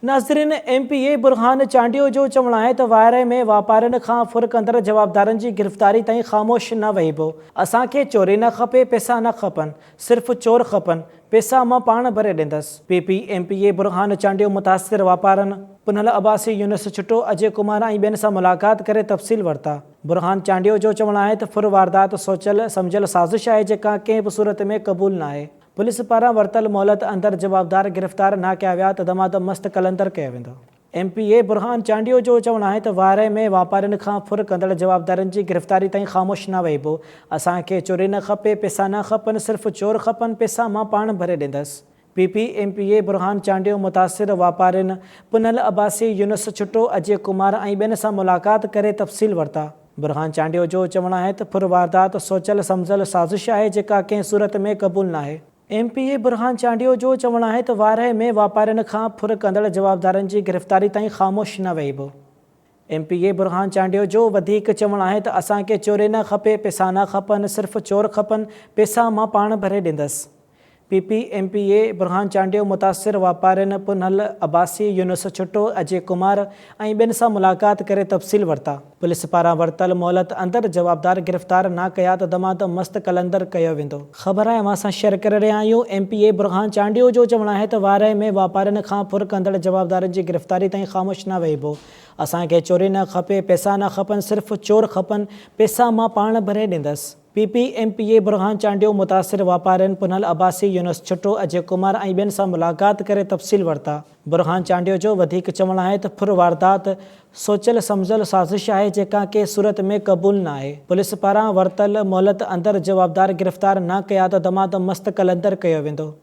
ناظرين M P A Burhan Chandio جو چوڻ آهي ته وائري ۾ واپارين کان ڦر ڪندڙ جوابدارن جي گرفتاري تائين خاموش نه ويهبو، اسان کي چوري نه کپي، پئسا نه کپن، صرف چور کپن، پئسا مان پاڻ ڀري ڏيندس. P P M P A Burhan Chandio متاثر واپارن پنهل عباسي، يونس ڇٽو، اجي ڪمار ۽ ٻين سان ملاقات ڪري تفصيل ورتا. برهان چانڊيو جو چوڻ آهي ته ڦر واردات سوچيل سمجهيل سازش آهي جيڪا ڪنهن به صورت ۾ قبول ناهي. پوليس پاران ورتل مهلت اندر جوابدار گرفتار نه ڪيا ويا ته دمادم مست قلندر ڪيو ويندو. M P A Burhan Chandio جو چوڻ آهي ته وارهه ۾ واپارين کان ڦر ڪندڙ جوابدارن جي گرفتاري تائين خاموش نه ويهبو، اسان کي چوري نه کپي، پئسا نه کپن، صرف چور کپن، پئسا مان پاڻ ڀري ڏيندس. P P M P A Burhan Chandio متاثر واپارين پنهل عباسي، يونس ڇٽو، اجي ڪمار ۽ ٻين سان ملاقات ڪري تفصيل ورتا. برهان چانڊيو جو چوڻ آهي ته ڦر واردات سوچيل سمجهيل سازش آهي جيڪا ڪنهن صورت ۾ قبول ناهي. M P A Burhan Chandio جو چوڻ آهي ته وارهه ۾ واپارين کان ڦر ڪندڙ جوابدارن جي گرفتاري تائين خاموش نه ويهبو. M P A Burhan Chandio جو وڌيڪ چوڻ آهي ته اسان کي چوري نه کپي، پئسا نه کپن، صرف چور کپن، پئسا مان پاڻ ڀري ڏيندس. P P M P A Burhan Chandio متاثر واپارين پنهل عباسي، يونس ڇٽو، اجي ڪمار ۽ ٻين سان ملاقات ڪري تفصيل ورتا. پوليس پاران ورتل مهلت اندر جوابدار گرفتار نه ڪيا ته دمادم مست قلندر ڪيو ويندو. خبر آهي اوهان سان شيئر ڪري رهيا آهيون، M P A Burhan Chandio جو چوڻ آهي ته وارهه ۾ واپارين کان ڦر ڪندڙ جوابدارن جي گرفتاري تائين خاموش نه ويهبو، اسان کي چوري نه کپي، پئسا نه کپن صرف چور کپن، پئسا مان پاڻ ڀري ڏيندس. P P M P A Burhan Chandio متاثر واپارين پنهل عباسي، يونس ڇٽو، اجي ڪمار ۽ ٻين سان ملاقات ڪري تفصيل ورتا. برهان چانڊيو جو وڌيڪ چوڻ آهي ته ڦر واردات سوچيل سمجهيل سازش آهي جيڪا ڪنهن صورت ۾ قبول ناهي. پوليس پاران ورتل مهلت اندر جوابدار گرفتار نه ڪيا ته دمادم مست قلندر ڪيو ويندو.